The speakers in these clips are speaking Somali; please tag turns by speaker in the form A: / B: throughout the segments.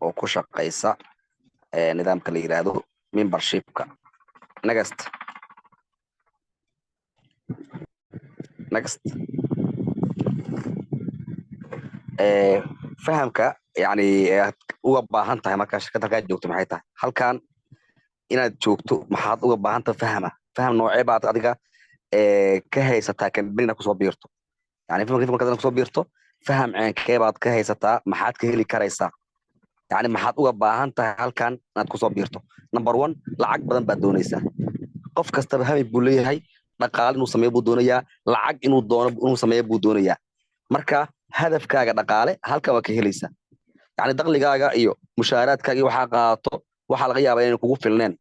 A: Oo ku shaqaysa nidaamka la yidhaahdo membershipka. Next, next. Fahamka yani aad uga baahan tahay markaa shirkadda halkaa joogto maxay tahay? Halkan inaad joogto maxaad uga baahan tahay? Fahama, faham noocee baad adiga ka haysataa kambanina kusoo biirto? Yani fahamka markaad kusoo biirto, faham ceenkee baad ka haysataa? Maxaad ka heli karaysaa? Yani maxaad uga baahan tahay halkan inaad kusoo biirto? Number one, lacag badan baad doonaysaa. Qof kastaba hami buu leeyahay, dhaqaale inuu sameeyo buu doonayaa, lacag inuu doono inuu sameeyo buu doonayaa. Marka hadafkaaga dhaqaale halkan waa ka helaysaa. Yani dakhligaaga iyo mushaaraadkaaga iyo waxaa qaadato waxaa laga yaabaa inay kugu filneen.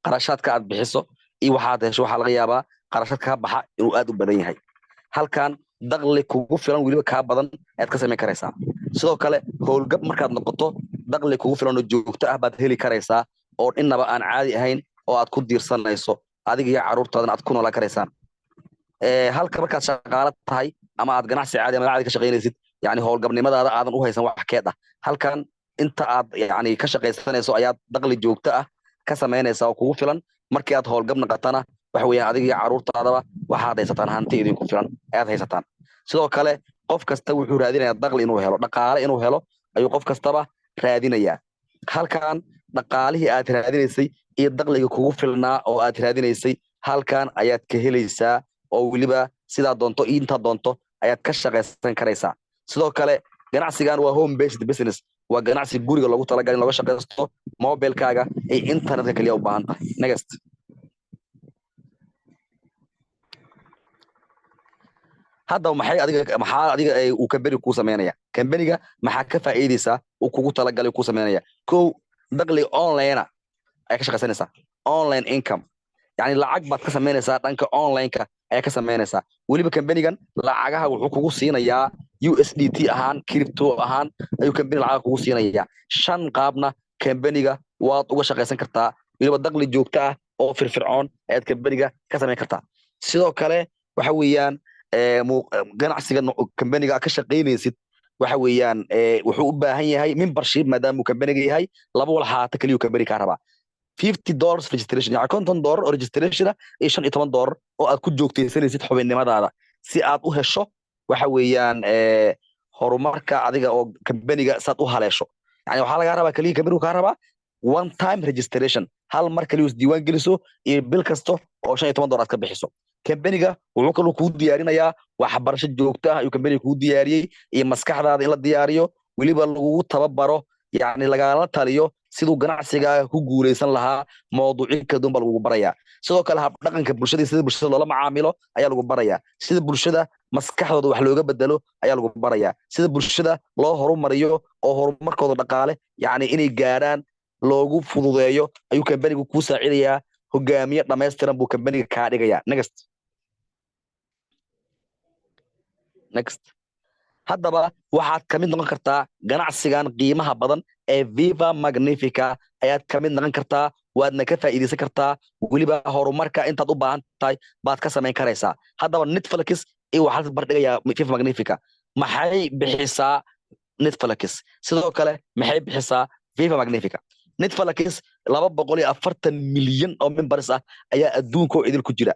A: Qarashaadka aad bixiso iyo waxaad hesho waxaa laga yaabaa qarashaad kaa baxa inuu aad u badan yahay. Halkan dakhli kugu filan, weliba kaa badan, ayaad ka samayn karaysaa. Sidoo kale howlgab markaad noqoto, dakhli kugu filan oo joogto ah baad heli karaysaa oo innaba aan caadi ahayn oo aad ku diirsanayso adiga iyo carruurtaadana aad ku noolaan karaysaan. Halka markaad shaqaalo tahay ama aad ganacsi caadi ama caadi ka shaqaynaysid, yani howlgabnimadaada aadan u haysan wax keed ah. Halkan inta aad yani ka shaqaysanayso ayaad dakhli joogto ah ka samaynaysaa oo kugu filan. Markii aad howlgab noqotana, waxa weeyaan adiga iyo carruurtaadaba waxaad haysataan hanti idinku filan ayaad haysataan. Sidoo kale qof kasta wuxuu raadinayaa dakhli inuu helo, dhaqaale inuu helo ayuu qof kastaba raadinayaa. Halkan dhaqaalihii aad raadinaysay iyo dakhliga kugu filnaa oo aad raadinaysay halkan ayaad ka helaysaa, oo weliba sidaa doonto iyo intaa doonto ayaad ka shaqaysan karaysaa. Sidoo kale ganacsigan waa home based business, waa ganacsi guriga loogu talagalay in looga shaqaysto, mobilkaaga iyo internetka kaliya u baahan tahay. Next. Hadda maxay adiga, maxaa adiga uu kambani kuu sameynaya? Kambaniga maxaa ka faa'iidaysaa uu kugu talagalay kuu sameynaya? Kow, dakhli online ayaa ka shaqaysanaysaa, online income, yani lacag baad ka samaynaysaa dhanka online-ka ayaa ka samaynaysaa. Weliba kambanigan lacagaha wuxuu kugu siinayaa USDT ahaan, crypto ahaan ayuu kambani lacagaha kugu siinayaa. Shan qaabna kambaniga waad uga shaqaysan kartaa, weliba dakhli joogto ah oo firfircoon ayaad kambaniga ka samayn kartaa. Sidoo kale waxa weeyaan ganacsiga kambaniga ka shaqaynaysid waxa weeyaan wuxuu u baahan yahay membership. Maadaama uu kambaniga yahay, laba walxaata keliyu kambani kaa rabaa: $50 registration, yani $50 oo registration ah, iyo $15 oo aad ku joogtaysanaysid xubinnimadaada si aad u hesho waxa weeyaan horumarka adiga oo kambaniga saad u haleesho. Yani waxaa lagaa rabaa keliya, kambanigu kaa rabaa one time registration, hal mar kaliya isdiiwaan geliso, iyo bil kasto oo $15 aad ka bixiso. Kambaniga wuxuu kaloo kuu diyaarinayaa waxbarasho joogto ah ayuu kambaniga kuu diyaariyey, iyo maskaxdaada in la diyaariyo, weliba lagugu tababaro, yani lagala taliyo siduu ganacsigaaga ku guuleysan lahaa. Mawduucyo kala duwan baa lagugu barayaa. Sidoo kale habdhaqanka bulshada, sida bulshada loola macaamilo ayaa lagu barayaa, sida bulshada maskaxdooda wax looga bedelo ayaa lagu barayaa, sida bulshada loo horumariyo oo horumarkooda dhaqaale yani inay gaaraan loogu fududeeyo ayuu kambanigu kuu saacidayaa. Hogaamiye dhammaystiran buu kambaniga kaa dhigayaa. Next, next. Haddaba waxaad ka mid noqon kartaa ganacsigan qiimaha badan ee Viva Magnifica ayaad ka mid noqon kartaa, waadna ka faa'iidaysan kartaa, weliba horumarka intaad u baahan tahay baad ka samayn karaysaa. Haddaba Netflix iyo waxaa la bardhigayaa Viva Magnifica. Maxay bixisaa Netflix? Sidoo kale maxay bixisaa Viva Magnifica? Netflix 240 milyan oo members ah ayaa adduunka oo idil ku jira.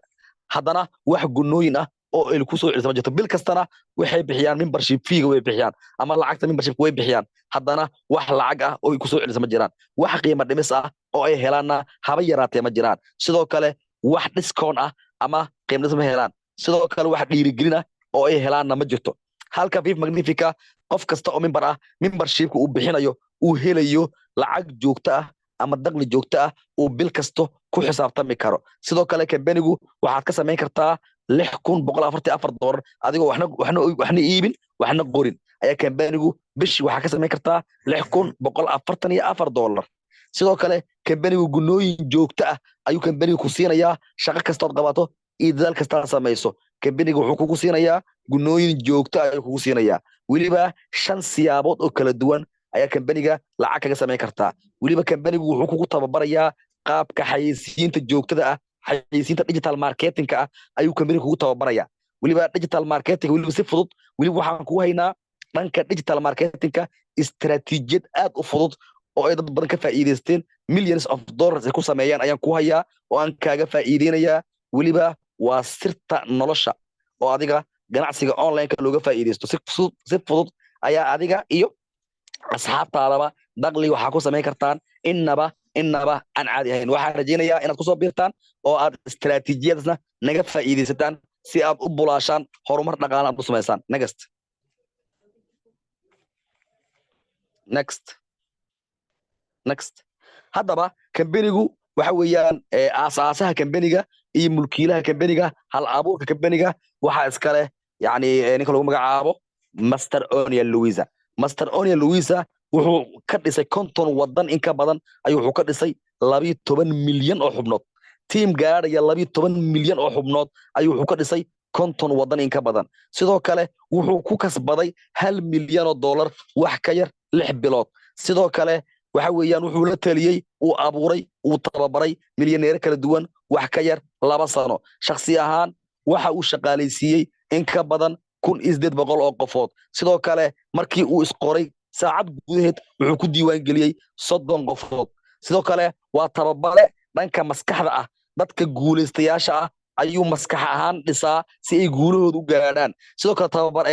A: Haddana wax gunooyin ah oo il ku soo celisa ma jirto. Bil kastana waxay bixiyaan membership fee-ga way bixiyaan, ama lacagta membership way bixiyaan. Haddana wax lacag ah oo ay ku soo celisa ma jiraan, wax qiimo dhimis ah oo ay helaanna haba yaraatee ma jiraan. Sidoo kale wax discount ah ama qiimo dhimis ma helaan. Sidoo kale wax dhiirigelin ah oo ay helaanna ma jirto. Halka Viva Magnifica qof kasta oo member ah membershipka uu bixinayo uu helayo lacag joogto ah ama dakhli joogto ah uu bil kasto ku xisaabtami karo. Sidoo kale kambanigu waxaad ka samayn kartaa $6,144 adigoo waxna iibin waxna qorin ayaa kambanigu bishii waxaa ka samayn kartaa $6,144. Sidoo kale kambanigu gunooyin joogto ah ayuu kambanigu ku siinayaa. Shaqo kastood qabato iyo dadaal kastaad samayso, kambaniga wuxuu kugu siinayaa gunooyin joogto ah ayuu kugu siinayaa. Weliba shan siyaabood oo kala duwan ayaa kambaniga lacag kaga samayn kartaa. Weliba kambanigu wuxuu kugu tababarayaa qaabka xayeysiinta joogtada ah, xayeysiinta digital marketingka ah ayuu kambaniga kugu tababaraya. Weliba digital marketing weliba si fudud, weliba waxaan kugu haynaa dhanka digital marketingka istaraatiijiyad aad u fudud. oo ay dad badan ka faa'iidaysteen, millions of dollars ay ku sameeyaan ayaan ku hayaa oo aan kaaga faa'iideynayaa. Weliba waa sirta nolosha oo adiga ganacsiga onlineka looga faa'iidaysto. Si fudud ayaa adiga iyo asxaabtaadaba dakhli waxaa ku samayn kartaan innaba aan caadi ahayn. Waxaan rajaynayaa inaad kusoo biirtaan oo aad istaraatiijiyadasna naga faa'iidaysataan si aad u bulaashaan, horumar dhaqaale aad u samaysaan. Next, next, next. Haddaba kambenigu waxa weeyaan aasaasaha kambeniga iyo mulkiilaha kambeniga, hal abuurka kambeniga waxaa iska leh, yani, ninka lagu magacaabo Master Onia Louisa. Master Onia Louisa wuxuu ka dhisay 50 wadan in ka badan ayuu wuxuu ka dhisay 12 milyan oo xubnood. Tiim gaadhaya 12 milyan oo xubnood ayuu wuxuu ka dhisay 50 wadan in ka badan. Sidoo kale wuxuu ku kasbaday $1 milyan wax ka yar 6 bilood. Sidoo kale waxa weeyaan wuxuu la taliyey, uu abuuray, uu tababaray milyaneero kala duwan wax ka yar 2 sano. Shakhsi ahaan waxa uu shaqaalaysiiyey in ka badan 1800 oo qofood. Sidoo kale markii uu isqoray, saacad gudaheed wuxuu ku diiwaan geliyey 30 qofood. Sidoo kale waa tababare dhanka maskaxda ah. Dadka guulaystayaasha ah ayuu maskax ahaan dhisaa si ay guulahooda u gaadhaan. Sidoo kale tababar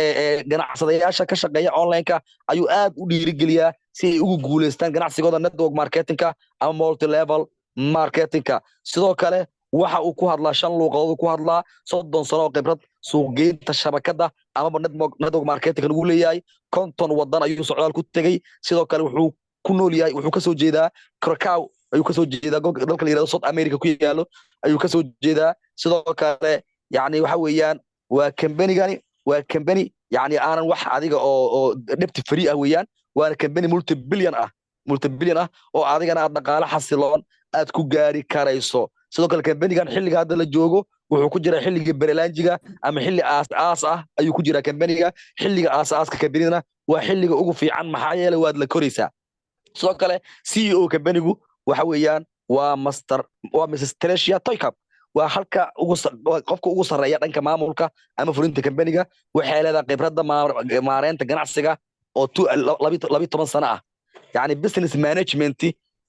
A: ganacsadayaasha ka shaqeeya onlineka ayuu aad u dhiirigeliyaa si ay ugu guulaystaan ganacsigooda network marketingka ama multi level marketingka. Sidoo kale waxa uu ku hadlaa shan luuqadood ku hadlaa. 30 sano oo khibrad suuqgeynta shabakadda amaba network marketing lagu leeyahay. 50 wadan ayuu socdaal ku tegey. Sidoo kale wuxuu ku nool yahay, wuxuu kasoo jeedaa Krakow ayuu kasoo jeedaa, dalka la yirahdo South America ku yaalo ayuu kasoo jeedaa. Sidoo kale, yani, waxa weeyaan waa kambanigani waa kambani, yani, aanan wax adiga oo debt free ah weeyaan. Waana kambani multibillion ah oo adigana aad dhaqaale xasiloon aad ku gaari karayso. Sidoo kale kambanigan xilliga hadda la joogo wuxuu ku jiraa xilliga pre-launchiga ama xilli aas aas ah ayuu ku jiraa kambaniga. Xilliga aas aaska kambanigana waa xilliga ugu fiican, maxaa yeelay waad la koraysaa. Sidoo kale CEO kambanigu waxa weeyaan waa master, waa Mrs Teresia Toykap. Waa halka ugu qofka ugu sarreeya dhanka maamulka ama fulinta kambaniga. Waxay leedahay khibradda maareynta ganacsiga oo 12 sano ah, yani business management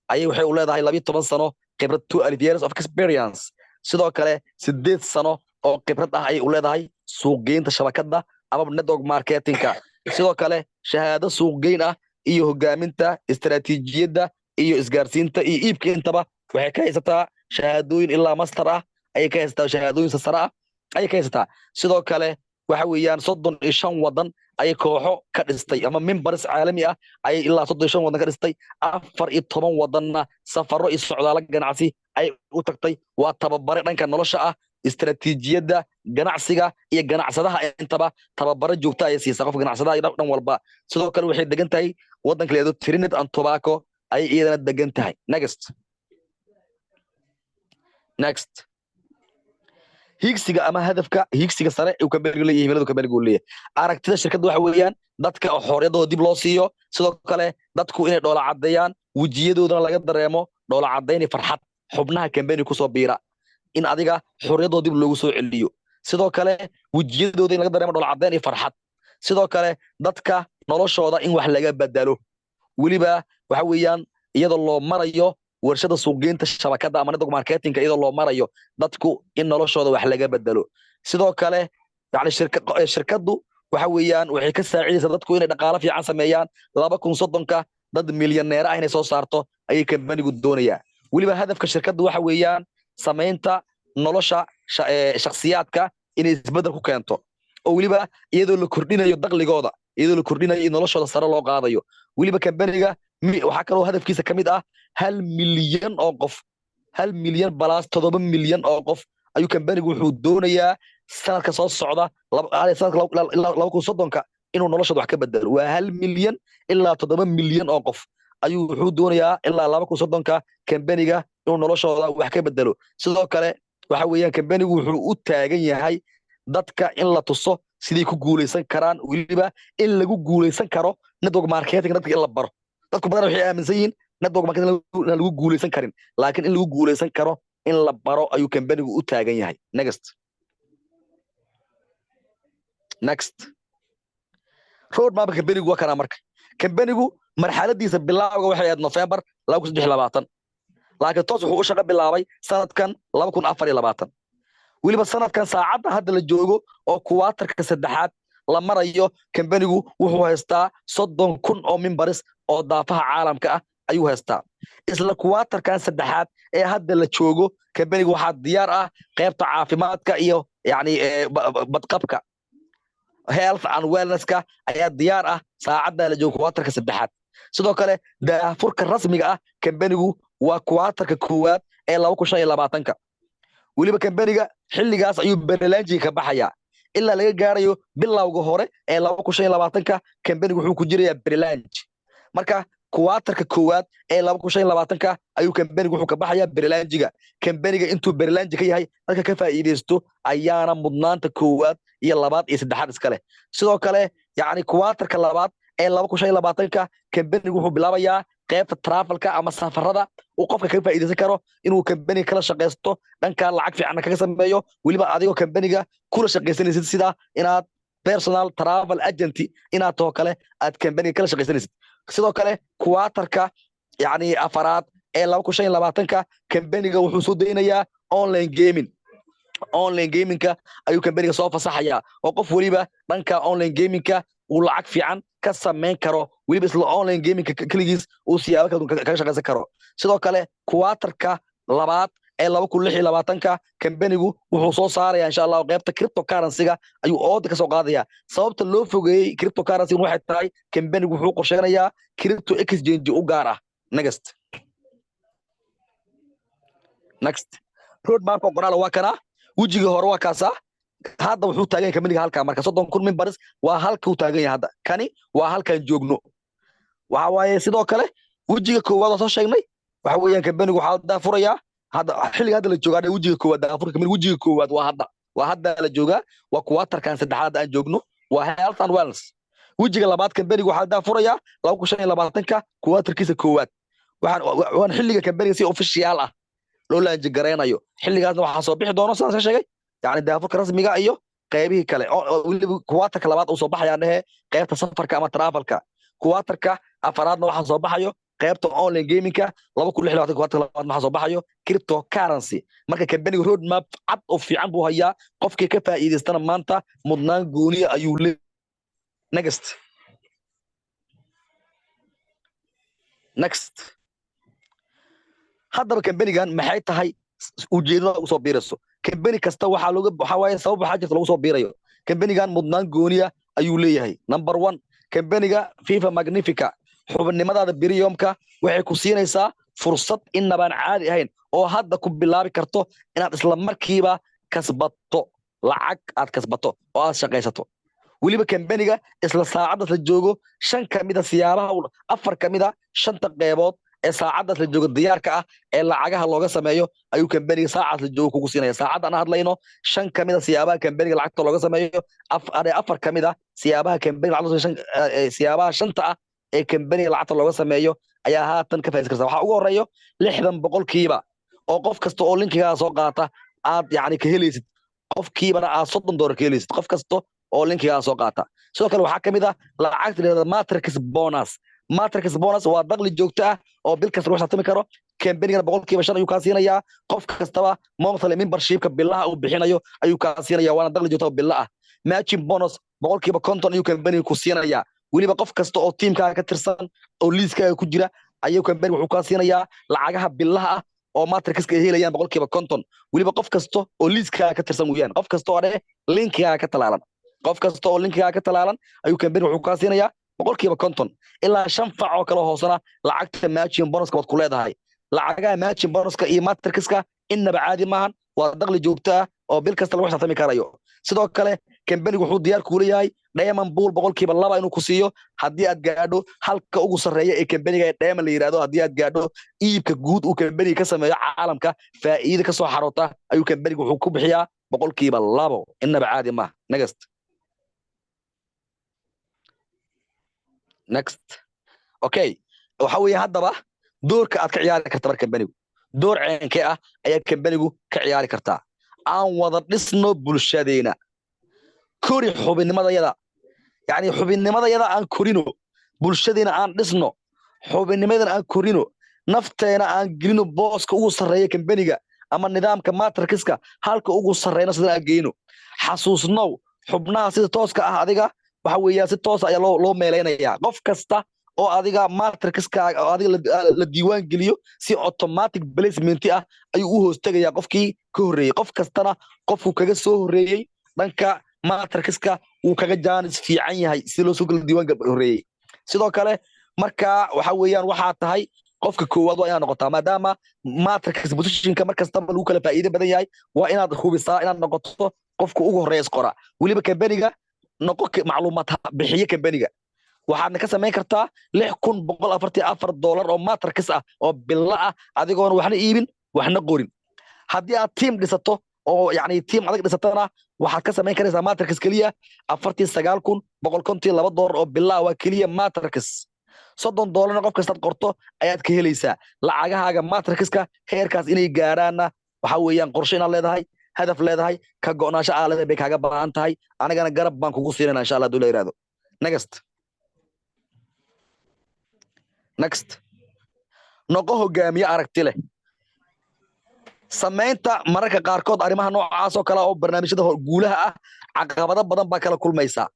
A: ayay waxay u leedahay 12 sano khibrad, 12 years of experience. Sidoo kale 8 sano oo khibrad ah ayay u leedahay suuqgeynta shabakadda ama network marketingka. Sidoo kale shahaado suuqgeyn ah iyo hogaaminta istaraatiijiyadda iyo isgaarsiinta iyo iibka intaba waxay ka haysataa shahaadooyin ilaa master ah ayay ka haysataa, shahaadooyin sasare ah ayay ka haysataa. Sidoo kale waxa weeyaan 35 wadan ayay kooxo ka dhistay ama members caalami ah ayay ilaa 35 wadan ka dhistay. 14 wadanna safaro iyo socdaalo ganacsi ayay u tagtay. Waa tababare dhanka nolosha ah, istaraatiijiyadda ganacsiga iyo ganacsadaha intaba tababaro joogta ayay siisaa qofka ganacsadaha iyo dhan walba. Sidoo kale waxay degan tahay waddanka la yidhahdo Trinidad and Tobago ayay iyadana degan tahay. Next, next. Hiigsiga ama hadafka, hiigsiga sare uu kambanigu leeyahay, himiladu kambanigu leeyahay, aragtida shirkadda waxa weeyaan dadka oo xorriyadooda dib loo siiyo. Sidoo kale dadku inay dhoola caddeeyaan, wejiyadoodana laga dareemo dhoola caddayn iyo farxad. Xubnaha kambani kusoo biira in adiga xorriyadooda dib loogu soo celiyo, sidoo kale wejiyadooda in laga dareemo dhoola caddayn iyo farxad. Sidoo kale dadka noloshooda in wax laga bedelo, weliba waxa weeyaan iyadoo loo marayo warshada suuqgeynta shabakadda ama network marketingka, iyadoo loo marayo dadku in noloshooda wax laga bedelo. Sidoo kale, yani, shirkaddu waxa weeyaan waxay ka saacidaysaa dadku inay dhaqaalo fiican sameeyaan. 2030-ka dad milyaneer ah inay soo saarto ayay kambanigu doonayaa. Weliba hadafka shirkaddu waxa weeyaan samaynta nolosha shakhsiyaadka inay isbeddel ku keento, oo weliba iyadoo la kordhinayo dakhligooda, iyadoo la kordhinayo in noloshooda sare loo qaadayo. Weliba kambaniga waxaa kaloo hadafkiisa ka mid ah 1 milyan oo qof, 1 milyan plus 7 milyan oo qof ayuu kambanigu wuxuu doonayaa sanadka soo socda, sanadka 2030-ka, inuu noloshooda wax ka bedelo. Waa 1 milyan ilaa 7 milyan oo qof ayuu wuxuu doonayaa ilaa 2030-ka kambaniga inuu noloshooda wax ka bedelo. Sidoo kale waxa weeyaan kambanigu wuxuu u taagan yahay dadka in la tuso siday ku guulaysan karaan, weliba in lagu guulaysan karo network marketing dadka in la baro. Dadku badan waxay aaminsan yihiin network marketing inaan lagu guulaysan karin, laakiin in lagu guulaysan karo in la baro ayuu kambanigu u taagan yahay. Next, next. Road mapka kambanigu waa kanaa. Marka Kambanigu marxaladiisa bilowga waxay ahayd November 2023, laakiin toos wuxuu u shaqo bilaabay sanadkan 2024. Weliba sanadkan saacadda hadda la joogo oo quarterka saddexaad la marayo, kambanigu wuxuu haystaa 30,000 oo members oo daafaha caalamka ah ayuu haystaa. Isla quarterkan saddexaad ee hadda la joogo, kambanigu waxaa diyaar ah qaybta caafimaadka iyo yani badqabka, health and wellnesska ayaa diyaar ah saacadda la joogo, quarterka saddexaad. Sidoo kale daahfurka rasmiga ah kambanigu waa quarterka koowaad ee 2025-ka. Weliba kambaniga xilligaas ayuu pre-launchiga ka baxayaa. Ilaa laga gaarayo bilowga hore ee 2025-ka, kambanigu wuxuu ku jirayaa pre-launch. Marka quarterka koowaad ee 2025-ka ayuu kambanigu wuxuu ka baxayaa pre-launchiga. Kambaniga intuu pre-launch ka yahay, dadka ka faa'iidaysto ayaana mudnaanta koowaad iyo labaad iyo saddexaad iska leh. Sidoo kale yacni quarterka labaad ee 2025-ka, kambanigu wuxuu bilaabayaa qaybta travelka ama safarada uu qofka kaga faa'iidaysan karo inuu kambaniga kala shaqaysto, dhanka lacag fiicanna kaga sameeyo, weliba adigoo kambaniga kula shaqaysanaysid sida inaad personal travel agent inaad too kale aad kambaniga kala shaqaysanaysid. Sidoo kale quarterka yacni afaraad ee 2025-ka, kambaniga wuxuu soo daynayaa online gaming. Online gamingka ayuu kambaniga soo fasaxayaa oo qof weliba dhanka online gamingka uu lacag fiican ka samayn karo, weliba isla online gamingka keligiis uu siyaabo kala duwan kaga shaqaysan karo. Sidoo kale quarterka labaad ee 2026-ka, kambanigu wuxuu soo saaraya insha Allahu qaybta cryptocurrency-ga ayuu ooda ka soo qaadaya. Sababta loo fogeeyey cryptocurrency waxay tahay kambanigu wuxuu qorsheynayaa crypto exchange u gaar ah. Next, next. Roadmapka qoraal waa kana. Wejigii hore waa kaasaa. Hadda wuxuu taagan yahay kambaniga halkaa. Marka 30,000 members waa halka uu taagan yahay hadda. Kani waa halkan joogno. Waxa waaye sidoo kale wejiga koowaad oo soo sheegnay waxa weeyaan kambanigu waxaa daafurayaa hadda, xilliga hadda la joogaa, wejiga koowaad daafurka kambaniga. Wejiga koowaad waa hadda, waa hadda la joogaa, waa quarterkan saddexaad aan joogno, waa health and wellness. Wejiga labaad kambanigu waxaa daafurayaa 2025-ka quarterkiisa koowaad. Waxaan waan xilliga kambaniga si official ah loo launch garaynayo. Xilligaasna waxaa soo bixi doono, sidaan sheegay, yani daafurka rasmiga iyo qaybihii kale oo weliba quarterka labaad uu soo baxayaa dhehe qaybta safarka ama travelka. Quarterka afaraadna waxaa soo baxayo qaybta online gamingka. 2026 quarterka labaad waxaa soo baxayo cryptocurrency. Marka kambaniga road map cad oo fiican buu hayaa. Qofkii ka faa'iidaystana maanta mudnaan gooniya ayuu le. Next, next. Haddaba kambanigan maxay tahay ujeedada ugu soo biirayso? Kambani kasta waxaa looga, waxaa waaye sabab waxaa jirta lagu soo biirayo. Kambanigan mudnaan gooniya ayuu leeyahay. Number one, kambaniga Viva Magnifica xubinimadaada premiumka waxay ku siinaysaa fursad inabaan caadi ahayn oo hadda ku bilaabi karto inaad isla markiiba kasbato lacag, aad kasbato oo aad shaqaysato. Weliba kambaniga isla saacaddaas la joogo shan ka mida siyaabaha, afar ka mida shanta qeybood ee saacaddaas la joogo diyaarka ah ee lacagaha looga sameeyo ayuu kambaniga saacaas la joogo kugu siinaya. Saacadda aan hadlayno, shan ka mida siyaabaha kambaniga lacagta looga sameeyo, afar ka mid a siyaabaha kambaniga lacagta, siyaabaha shanta ah ee kambaniga lacagta looga sameeyo ayaa haatan ka faa'iidaysan karta. Waxaa ugu horeeyo 60% oo qof kasta oo linkigaa soo qaata aad yacni ka helaysid, qofkiibana aad $30 ka helaysid qof kasta oo linkigaa soo qaata. Sidoo kale waxaa ka mid ah lacagta la yidhahda matrix bonus. Matrix bonus waa dakhli joogto ah oo bil kasta lagu xisaabtami karo. Kambanigana 5% ayuu kaa siinayaa qof kastaba monthly membershipka bilaha uu bixinayo ayuu kaa siinaya, waana dakhli joogto oo bilo ah. Matching bonus 50% ayuu kambaniga ku siinayaa. Weliba qof kasta oo tiimkaaga ka tirsan oo liiskaaga ku jira ayuu kambaniga wuxuu kaa siinayaa lacagaha bilaha ah oo matrixka ay helayaan 50%. Weliba qof kasta oo liiskaaga ka tirsan weeyaan, qof kasta oo dheh linkigaaga ka talaalan, qof kasta oo linkigaaga ka talaalan ayuu kambaniga wuxuu kaa siinayaa 50%. Ilaa shan fac oo kale hoosena lacagta matching bonuska waad ku leedahay. Lacagaha matching bonuska iyo matrixka innaba caadi maahan, waa dakhli joogto ah oo bil kasta lagu xisaabtami karayo. Sidoo kale kambanigu wuxuu diyaar kuula yahay diamond pool 2% inuu ku siiyo haddii aad gaadho halka ugu sarreeya ee kambaniga ee diamond la yidhahdo. Haddii aad gaadho iibka guud uu kambaniga ka sameeyo caalamka, faa'iida ka soo xaroota ayuu kambaniga wuxuu ku bixiyaa 2%. Innaba caadi maaha. Next, next. Okay, waxa weeye haddaba doorka aad ka ciyaari karta. Marka kambanigu door ceenkee ah ayaa kambanigu ka ciyaari kartaa? Aan wada dhisno bulshadeena. Kori xubinnimadayada, yacni xubinnimadayada aan korino. Bulshadiina aan dhisno, xubinnimadana aan korino, nafteena aan gelino booska ugu sarreeya kambaniga ama nidaamka matrixka halka ugu sarreyna sidan aan geyno. Xasuusnow, xubnaha sida tooska ah adiga waxa weeyaan si toosa ayaa loo meelaynayaa. Qof kasta oo adiga matrixkaaga oo adiga la diiwaan geliyo, si automatic placement ah ayuu u hoostegayaa qofkii ka horreeyey. Qof kastana qofku kaga soo horreeyey dhanka matrixka wuu kaga jaanis fiican yahay si loo soo kala diiwaan horreeyey. Sidoo kale marka waxa weeyaan waxaa tahay qofka koowaad waa inaad noqotaa, maadaama matrix positionka mar kastaba lagu kala faa'iido badan yahay. Waa inaad hubisaa inaad noqoto qofka ugu horreeya isqora. Weliba kambaniga noqo macluumaad bixiye kambaniga. Waxaadna ka samayn kartaa $6,144 oo matrix ah oo bilo ah, adigoona waxna iibin, waxna qorin. Haddii aad team dhisato oo yacni team adag dhisatana, waxaad ka samayn karaysaa matrix keliya $49,152 oo bilo ah. Waa keliya matrix. $30-na qof kastaad qorto ayaad ka helaysaa. Lacagahaaga matrixka heerkaas inay gaaraanna waxa weeyaan qorshe inaad leedahay, hadaf leedahay, ka go'naansho aa leedahay bay kaaga baahan tahay. Anigana garab baan kugu siinayna, insha Allah, haduu la yidhahdo. Next, next. Noqo hogaamiye aragti leh. Samaynta mararka qaarkood arrimaha noocaas oo kale oo barnaamijyada guulaha ah caqabado badan baa kala kulmaysaa,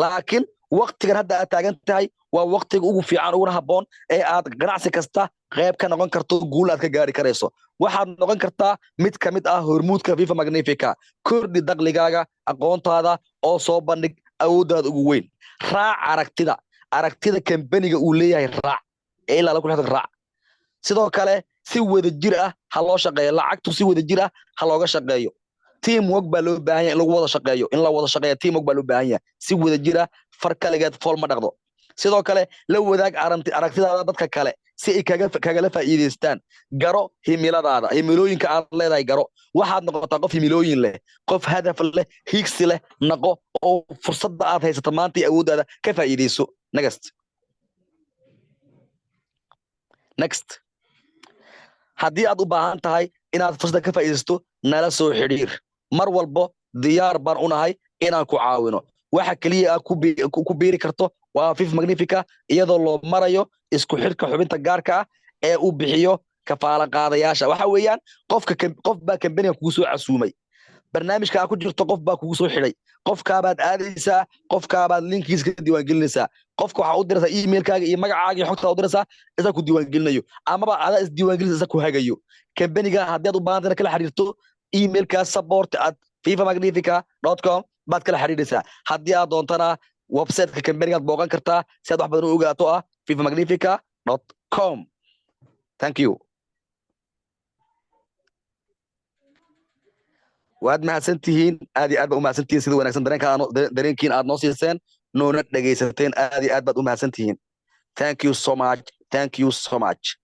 A: laakiin waktigan hadda aad taagan tahay waa waktiga ugu fiican uguna habboon ee aad ganacsi kasta qayb ka noqon karto, guul aad ka gaari karayso. Waxaad noqon kartaa mid ka mid ah hormuudka Viva Magnifica. Kordhi dakhligaaga, aqoontaada, oo soo bandhig awooddaada ugu weyn. Raac aragtida kambaniga uu leeyahay, raac ee ilaa lagu raac. Sidoo kale si wada jir ah ha loo shaqeeyo. Lacagtu si wada jir ah ha looga shaqeeyo. Team work baa loo baahan yahay, in lagu wada shaqeeyo, in la wada shaqeeyo team work baa loo baahan yahay si wada jir ah. Far kaligeed fool ma dhaqdo. Sidoo kale la wadaag aragtidaada dadka kale si ay kagala faa'iidaystaan. Garo himiladaada, himilooyinka aad leedahay garo. Waxaad noqotaa qof himilooyin leh, qof hadaf leh, hiigsi leh noqo, oo fursadda aad haysato maanta iyo awooddaada ka faa'iidayso. Next, next. Haddii aad u baahan tahay inaad fursadda ka faa'iidaysato, nala soo xidhiir. Mar walbo diyaar baan u nahay inaan ku caawino. Waxa keliya aad ku biiri karto waa Viva Magnifica, iyadoo loo marayo isku xidhka xubinta gaarka ah ee uu bixiyo kafaala qaadayaasha. Waxa weeyaan qofka qof baa kambaniga kugu soo casuumay, barnaamijka aad ku jirto qof baa kugu soo xidhay. Qofkaabaad aadaysaa, qofkaabaad linkiisa ka diiwaangelinaysaa. Qofka waxaa u diraysaa emailkaaga iyo magacaaga iyo xogtaa u diraysaa, isaa ku diiwaangelinayo, amaba adaa isdiiwaangelinaysa, isa ku hagayo kambaniga. Haddii aad u baahantana kala xiriirto emailka support@vivamagnifica.com baad kala xiriiraysaa. Haddii aad doontana websiteka kambanigaad booqan kartaa si aad wax badan u ogaato, ah vivamagnifica.com. Thank you. Waad mahadsan tihiin, aad iyo aad baad u mahadsan tihiin sida wanaagsan dareenkiin aad noo siiseen, noona dhegaysateen. Aad iyo aad baad u mahadsan tihiin. Thank you so much, thank you so much.